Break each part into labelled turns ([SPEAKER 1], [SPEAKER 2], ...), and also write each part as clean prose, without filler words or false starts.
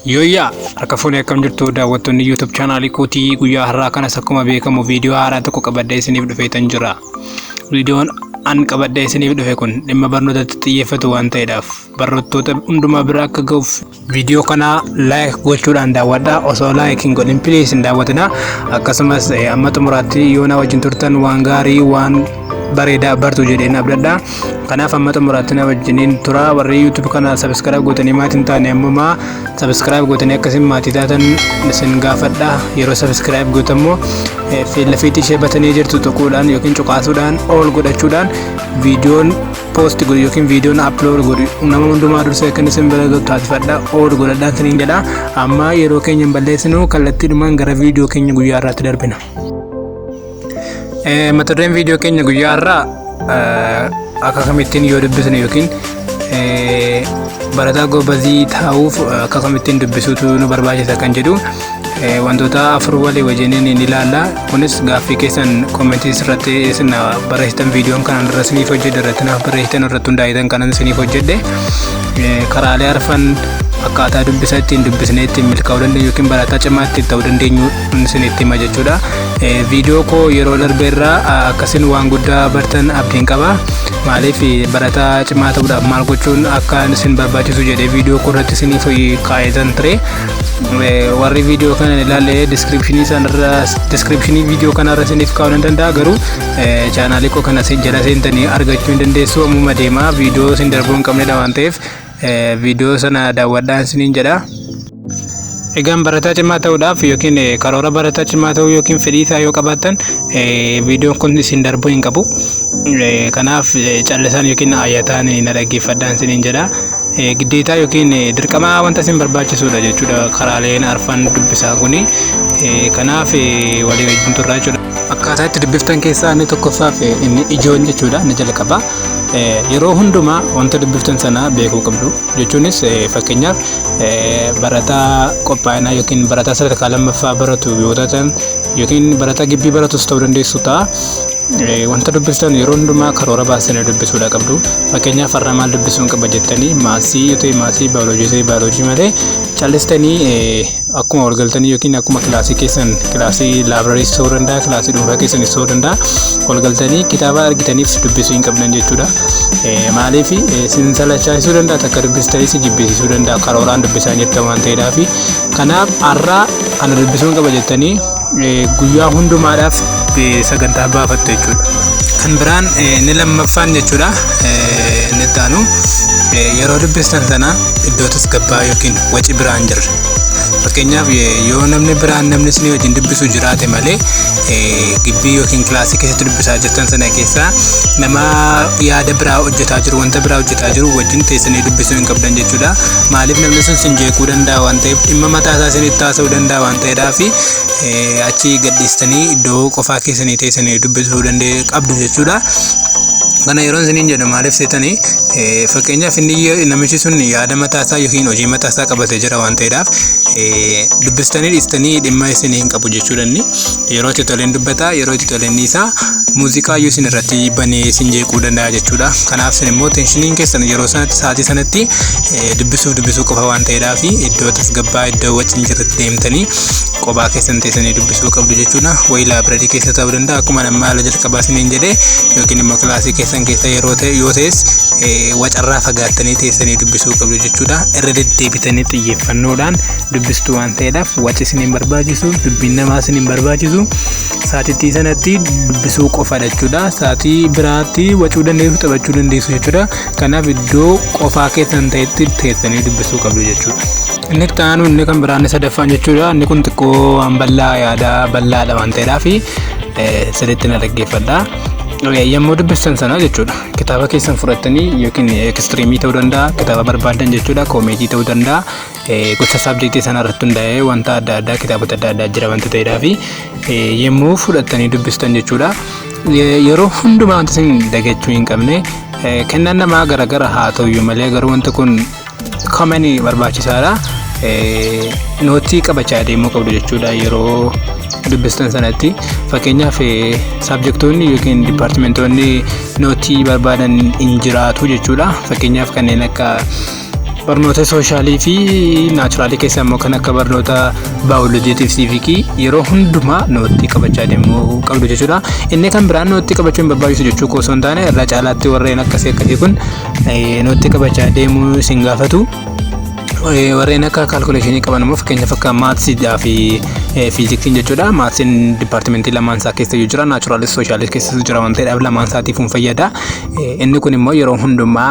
[SPEAKER 1] Yooyyaa, harka fuunee, akkam jirtu daawwattoonni YouTube chaanaalii kootii? Guyyaa har'aa kanas akkuma beekamu viidiyoo haaraa tokko qabadhee isiniif dhufeetan jira. Viidiyoon an qabadhee isiniif dhufe kun dhimma barnootatti xiyyeeffatu waan ta'eedhaaf, barattoota hundumaa bira akka ga'uuf viidiyoo kana like gochuudhaan daawwadhaa. Osoo like hin godhin please hin daawwatinaa. Akkasumas amma xumuraatti yoo na wajjin turtan waan gaarii, waan bareedaa bartu jedheen abdadha. Kanaaf amma xumuraatti na wajjiniin tura. Warri YouTube kana subscribe gootanii maatii hin taane, ammumaa subscribe gootanii akkasiin maatii taatan isin gaafadha. Yeroo subscribe gootammoo lafiitti ishee batanii jirtu tuquudhaan yookiin cuqaasuudhaan, all godhachuudhaan, viidiyoon post godhu yookiin viidiyoon upload godhu nama hundumaa dursee akka isin bira ga'u taasifadha. All godhadhaan isiniin jedha. Amma yeroo keenya hin balleessinu, kallattiidhumaan gara viidiyoo keenya guyyaa irraatti darbina. Mata dureen viidiyoo keenya guyyaa har'aa akka kamittiin yoo dubbisne yookiin barataa gobazii ta'uuf akka kamittiin dubbisuutu nu barbaachisa kan jedhu wantoota afur walii wajjiniin ni ilaalla. Kunis gaaffii keessan koomentii irratti isin barreessitan, viidiyoon kanaan irra isiniif hojjedhe irratti naaf barreessitan irratti hundaa'etan kanan isiniif hojjedhe, karaalee arfan akkaataa dubbisa ittiin dubbisnee ittiin milkaa'uu dandeenyu yookiin barataa cimaa ittiin ta'uu dandeenyu isinitti hima jechuudha. Viidiyoo koo yeroo darbe irraa akkasin waan guddaa bartan abdiin qaba. Maaliif, barataa cimaa ta'uudhaaf maal gochuun akka isin barbaachisu jedhee viidiyoo koo irratti isiniif kaa'etan ture. Warri viidiyoo kana ilaalle descriptionii sanarra, descriptionii viidiyoo kanarra isiniif kaa'uu nan danda'a, garuu chaanaalii koo kana jala seentanii argachuu hin dandeessu. Ammuma deemaa, viidiyoo isin darbuu hin qabnedha waan ta'eef, viidiyoo sana daawwadhaan isiniin jedha. Egaan barataa cimaa ta'uudhaaf yookiin karoora barataa cimaa ta'uu yookiin fedhii isaa yoo qabaattan, viidiyoon kun isin darbuu hin qabu. Kanaaf callisaan yookiin ayyataan na dhaggeeffadhaan isiniin jedha. Giddeetaa yookiin dirqama wanta isin barbaachisudha jechuudha karaaleen arfan dubbisaa kuni. Kanaaf walii wajjin turraa jechuudha. Akkaataa itti dubbiftan keessaa inni tokkoffaa fi inni ijoon jechuudha, inni jalqaba. Yeroo hundumaa wanta dubbiftan sana beekuu qabdu. Jechuunis fakkeenyaaf barataa qophaa'inaa yookiin barataa sadarkaa lammaffaa baratu yoo taatan yookiin barataa gibbii baratus ta'uu dandeessu ta'a. Wanta dubbistan yeroo hundumaa karoora baastanii dubbisuudha qabdu. Fakkeenyaaf har'a maal dubbisuun qaba jettanii, mathsii yoo ta'e mathsii, baayoloojii yoo ta'e baayoloojii malee, callistanii akkuma walgaltanii yookiin akkuma kilaasii keessan, kilaasii libraryis ta'uu danda'a, kilaasii dhuunfaa keessanis ta'uu danda'a, walgaltanii kitaaba argitaniif dubbisuu hin qabdan jechuudha. Maaliif, isin salachaasisuu danda'a, takka dubbistanii si jibbisiisuu danda'a karooraan dubbisaa jirtan waan ta'eedhaaf. Kanaaf har'a kana dubbisuun qaba jettanii guyyaa hundumaadhaaf sagantaa baafattu jechuudha. Kan biraan inni lammaffaan jechuudha, inni itti aanu, yeroo dubbistan sana iddoo tasgabbaa yookiin waci biraan jirre. Fakkeenyaaf yoo namni biraan, namni isinii wajjin dubbisu jiraate malee, gibbii yookiin kilaasii keessatti dubbisaa jirtan sana keessaa nama yaada biraa hojjetaa jiru, wanta biraa hojjetaa jiru wajjin teessanii dubbisuu hin qabdan jechuudha. Maaliif, namni sun sin jeequu danda'a waan ta'eef, dhimma mataa isaa isinitti haasa'uu danda'a waan ta'eedhaaf, achi gadhiistanii iddoo qofaa keessanii teessanii dubbisuu danda'e qabdu jechuudha. Kana yeroo isiniin jedhu maaliif seetanii, fakkeenyaaf inni namichi sun yaada mataa isaa yookiin hojii mataa isaa qabatee jira waan ta'eedhaaf, dubbistanii dhiistanii dhimma isinii hin qabu jechuudha inni. Yeroo itti toleen dubbata, yeroo itti toleen isaa muuziqaa iyyuu isin irratti banee isin jeequu danda'a jechuudha. Kanaaf isin immoo attentioniin keessan yeroo sanatti, sa'aatii sanatti dubbisuuf dubbisuu qofa waan ta'eedhaaf, iddoo tasgabbaa, iddoo waci hin jirretti deemtanii kophaa keessan teessanii dubbisuu qabdu jechuudha. Wayi library keessa ta'uu danda'a akkuma nama haala jalqabaa isiniin jedhee, yookiin immoo kilaasii keessan keessa yeroo ta'e yoo ta'es, wacarraa fagaattanii teessanii dubbisuu qabdu jechuudha. Irra deddeebitanii xiyyeeffannoodhaan dubbistu waan ta'eedhaaf, waci isin hin barbaachisu, dubbiin namaa isin hin barbaachisu. Sa'aatittii sanatti dubbisuu qofadha jechuudha. Sa'aatii biraatti wacuu dandeessu, taphachuu dandeessu jechuudha. Kanaaf iddoo qofaa keessan ta'etti teessanii dubbisuu qabdu jechuudha. Inni itti aanu, inni kan biraan, sadaffaan jechuudha. Inni kun xiqqoo waan bal'aa, yaada bal'aadha waan ta'eedhaaf sirriitti na dhaggeeffadha. Yommuu dubbistan sana jechuudha, kitaaba keessan fudhattanii yookiin extremeii ta'uu danda'a, kitaaba barbaadan jechuudha, koomeetii ta'uu danda'a, gosa subjectii sana irratti hundaa'ee wanta adda addaa, kitaabota adda addaa jira wanta ta'eedhaa fi, yommuu fudhattanii dubbistan jechuudha, yeroo hundumaa wanta isin dagachuu hin qabne, kennaan namaa garagara haa ta'uyyuu malee, garuu wanti kun kamanii barbaachisaadha. Noteii qabachaa deemuu qabdu jechuudha yeroo dubbistan sanatti. Fakkeenyaaf subjectoonni yookiin departmentoonni noteii barbaadan hin jiraatu jechuudha. Fakkeenyaaf kanneen akka Barnoota socialii fi naturalii keessa immoo kan akka barnoota baayoloojiitii fi siivikii yeroo hundumaa note qabachaa deemuu qabdu jechuudha. Inni kan biraan note qabachuu hin barbaachisu jechuu koo osoo hin taane, irra caalaatti warreen akkasii akkasii kun note qabachaa deemuu isin gaafatu. Warreen akka calculationii qaban immoo, fakkeenyaaf akka mathsiidhaa fi fiiziksiin jechuudha. Mathsiin departmentii lamaan isaa keessa iyyuu jira. Naturalis socialis keessa jira waan ta'eedhaaf lamaan isaatiif hin fayyada. Inni kun immoo yeroo hundumaa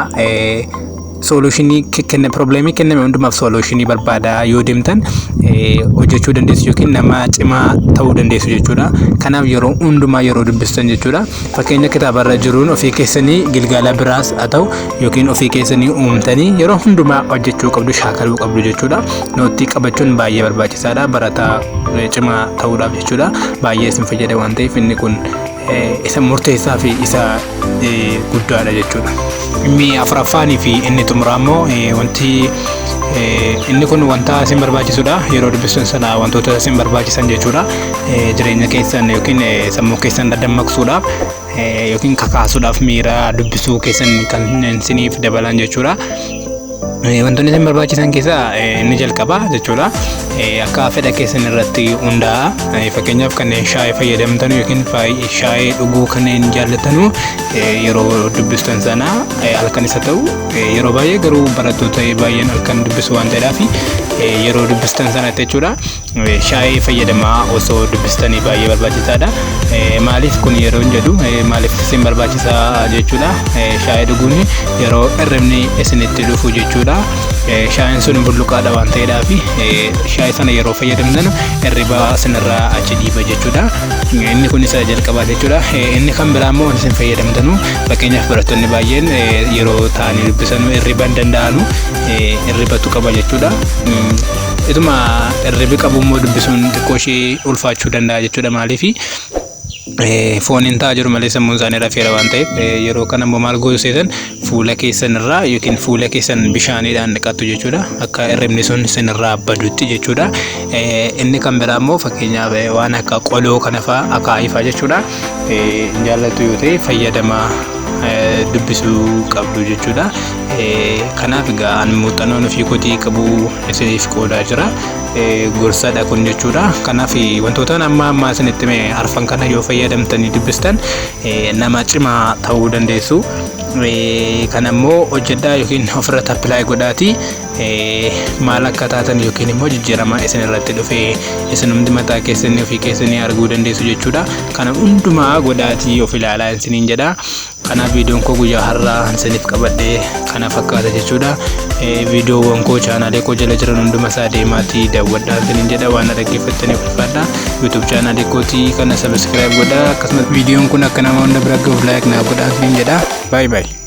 [SPEAKER 1] solutionii kenne, problemii kenname hundumaaf solutionii barbaada yoo deemtan, hojjechuu dandeessu yookiin nama cimaa ta'uu dandeessu jechuudha. Kanaaf yeroo hundumaa yeroo dubbistan jechuudha. Fakkeenya kitaabarra jiruun ofii keessanii gilgaala biraas haa ta'u yookiin ofii keessanii uumtanii yeroo hundumaa hojjechuu qabdu, shaakaluu qabdu jechuudha. Note qabachuun baay'ee barbaachisaadha barataa cimaa ta'uudhaaf jechuudha. Baay'ee isin fayyada waan ta'eef inni kun isa murteessaa fi isa guddaadha jechuudha. Inni afuraffaanii fi inni xumuraa immoo, wanti inni kun wanta isin barbaachisudha. Yeroo dubbistan sana wantoota isin barbaachisan jechuudha. Jireenya keessan yookiin sammuu keessan dammaqsuudhaaf yookiin kakaasuudhaaf, miira dubbisuu keessan kan isiniif dabalan jechuudha. Wantoonni isin barbaachisan keessaa inni jalqabaa jechuudha. Akka fedha keessan irratti hundaa'a. Fakkeenyaaf kanneen shaayii fayyadamtan yookiin shaayii dhuguu kanneen jaallattanu, yeroo dubbistan sana halkan isa ta'u, yeroo baay'ee garuu barattoota baay'een halkan dubbisu waan ta'eedhaaf, yeroo dubbistan sanatti jechuudha, shaayii fayyadamaa osoo dubbistanii baay'ee barbaachisaadha. Maaliif kun yeroo hin jedhu, maaliif isin barbaachisaa jechuudha. Shaayii dhuguun yeroo hirribni isinitti dhufu jechuudha. Shaayiin sun bulluqaadha waan ta'eedhaaf, shaayii sana yeroo fayyadamtan hirriba isinirraa achi dhiiba jechuudha. Inni kun isa jalqabaa jechuudha. Inni kan biraa immoo isin fayyadamtanu, fakkeenyaaf barattoonni baay'een yeroo ta'anii dubbisanu hirriba hin danda'anu, hirribatu qaba jechuudha. Ituma hirribi qabu immoo dubbisuun xiqqoo ishee ulfaachuu danda'a jechuudha. Maaliifi fooniin taa'aa jiru malee sammuun isaanii rafeera waan ta'eef, yeroo kana immoo maal gootu seetan? Fuula keessan irraa yookiin fuula keessan bishaaniidhaan dhiqattu jechuudha, akka hirribni sun isinirraa badutti jechuudha. Inni kan biraa immoo fakkeenyaaf waan akka qoloo kana fa'aa, akaayii fa'aa jechuudha, jaallattu yoo ta'e fayyadamaa dubbisuu qabdu jechuudha. Kanaaf egaa ani muuxannoon ofii kootii qabu isiniif qoodaa jira. Gorsadha kun jechuudha. Kanaaf wantoota amma ammaa isinitti hime arfan kana yoo fayyadamtanii dubbistan nama cimaa ta'uu dandeessu. Kana immoo hojjedhaa yookiin ofirratti apply godhaati, maal akka taatan yookiin immoo jijjiirama isin irratti dhufe isin hundi mataa keessanii ofii keessanii arguu dandeessu jechuudha. Kana hundumaa godhaatii of ilaalaa isiniin jedha. Kanaaf viidiyoon koo guyyaa har'aa isiniif qabadhee kana fakkaata jechuudha. Viidiyoowwan koo chaanaalee koo jala jiran hunduma isaa deemaatii daawwadhaa isiniin jedha. Waan na dhaggeeffattaniif ulfaadha. YouTube chaanaalee kootii kana subscribe godhaa, akkasumas viidiyoon kun akka nama hunda bira gahuuf like naa godhaa isiniin jedha. Baay'ee baay'ee.